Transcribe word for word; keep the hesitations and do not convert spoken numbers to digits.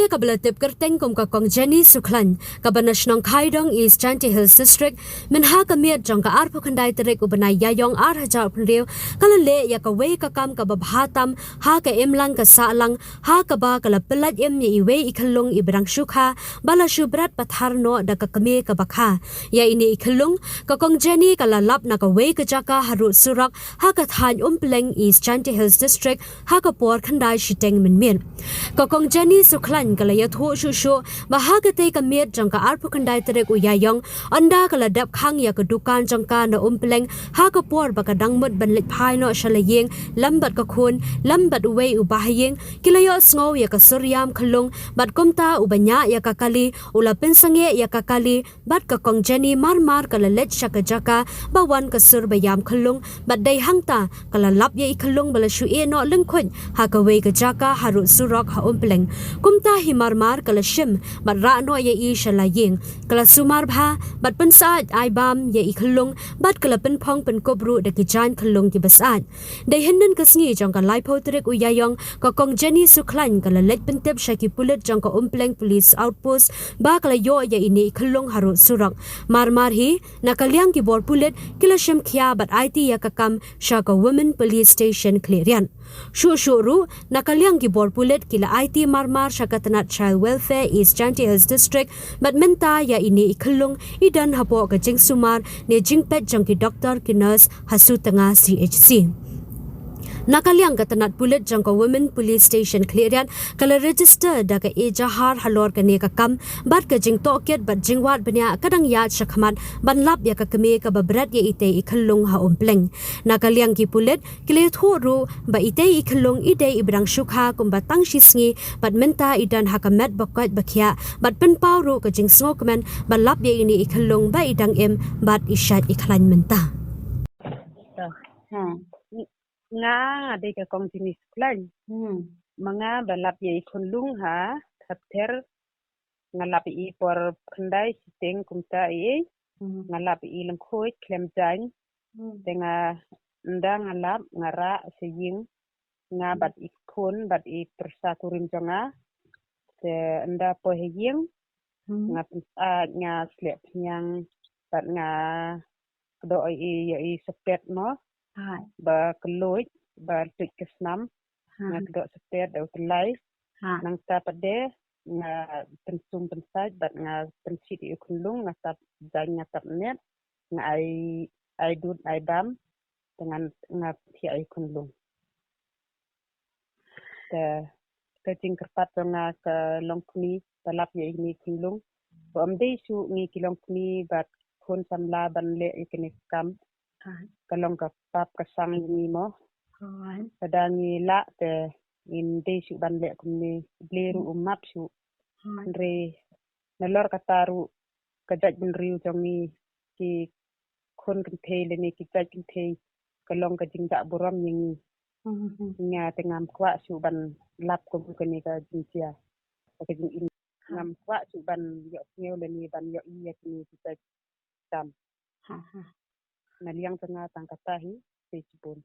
Kaba la tip kyrteng kum ka Kong Jenny Sukhlain, kaba na shnong Khaidong, East Jaintia Hills District, mynha ka miet jong ka arphew khyndai tarik u bnai Ïaïong ar hajar arphew hynriew, ka la leh ïa kawei ka kam kaba bha tam ha ka imlang ka sahlang, ha kaba ka la pyllait im ïa iwei i khyllung iba dang shu kha, ba la shu bret pathar noh da ka kmie kaba kha. Ïa ine i khyllung, ka Kong Jenny ka la lap na kawei ka jaka harud surok, ha ka thaiñ Umpleng, East Jaintia Hills District, ha ka por khyndai shiteng mynmiet. Ka Kong Jenny Sukhlain ka la ïathuh shuh shuh ba ha katei ka miet jong ka arphew khyndai tarik u Ïaïong, ynda ka la dep khang ïa ka dukan jong ka na Umpleng, ha ka por ba ka dang mut ban leit phai noh sha la ïing lem bad ka khun lem bad uwei u bahaïing, ki la ïohsngew ïa ka sur ïam khyllung, bad kumta uba ñiah ïa ka kali u la pynsangeh ïa ka kali, bad ka Kong Jenny mar mar ka la leit sha ka jaka ba wan ka sur ba ïam khyllung, bad dei hangta ka la lap ïa i khyllung ba la shu ïeh noh lyngkhuid ha kawei ka jaka harud surok ha Umpleng. Kumta hi mar mar ka la shim bad rah noh ïa i sha la ïing. Ka la sumar bha bad pynsyaid ai bam ïa i khyllung, bad ka la pynphong pynkup ruh da ki jaiñ khyllung kiba syaid. Dei hynnin ka sngi jong ka laiphew tarik u Ïaïong, ka Kong Jenny Sukhlain ka la leit pyntip sha ki pulit jong ka Umpleng Police Outpost ba ka la ïoh ïa ine i khyllung harud surok. Mar mar hi, na ka liang ki bor pulit ki la shim khia bad aiti ïa ka kam sha ka Women Police Station Khliehriat. Shuh shuh ruh, na ka liang ki bor pulit ki la aiti mar mar sha ka tnat Child Welfare, East Jaintia Hills District, bad mynta ïa ine i khyllung i don hapoh ka jingsumar ne jingpeit jong ki doktor ki nurse ha Sutnga C H C. Na ka liang ka tnat pulit jong ka Women Police Station Khliehriat ka la register da ka ejahar halor kane ka kam, bad ka jingtohkit bad jingwad bniah ka dang ïaid shakhmat ban lap ïa ka kmie kaba bret ïa itei i khyllung ha Umpleng. Na ka liang ki pulit ki la ïathuh ruh ba itei i khyllung i dei iba dang shu kha kumba tang shi sngi, bad mynta i don ha ka met ba koit ba khiah, bad pynpaw ruh ka jingsngewkmen ba lap ïa ine i khyllung ba i dang im bad i shait i khlaiñ mynta. Hmm. Nga, nga dei ka Kong Jenny Sukhlain. Hmm. Ma nga ba lap ïa i khunlung ha Thapther, nga lap ïa i por khyndai shiteng kumta ïa i. Hmm. Nga lap ïa i lyngkhuid khlem jaiñ. Hmm. Te nga, ynda nga lap, nga rah sha ïing, nga, hmm, bad i khun bad i pyrsa kurim jong nga. Te ynda poi ha ïing, hmm, nga pyn-, ah, nga sleh phniang bad nga kdoh ïa i, ïa i spade mo. Hai. Ba kylluid, ba tuid ka snam. Hai. Nga kdoh spade da u tyllai. Hai. Nangta pat de nga pynsum pynsaid bad nga pynshit ïa u khunlung, nga tap jaiñ, nga tap net, nga ai, ai dud, ai bam, te nga, nga thiah ïa u khunlung. Te ka jingkyrpad jong nga ka longkmie ba lap ïa ine i khunlung. Ba ym dei shuh ngi ki longkmie bad khun samla ban leh ïa kane ka kam. Hai. Ka long ka pap ka sang ïa ngi mo. Hai. Lada ngi lah te ngim dei shuh ban leh kumne, Blei ruh, hmm, um map shuh. Hai. Hynrei nalor kata ruh ka jaitbynriew jong ngi, ki khun kynthei lane ki jait kynthei, ka long ka jingdahburom ïa ngi. Hmm. Nga te ngam kwah shuh ban lap kum kane ka jingjia. Ka jingim. Ha. Ngam kwah shuh ban ïohsngew lane ban ïohi ïa kine ki jait kam. Ha, ha. Na liang jong nga tang kata hi, te shibun.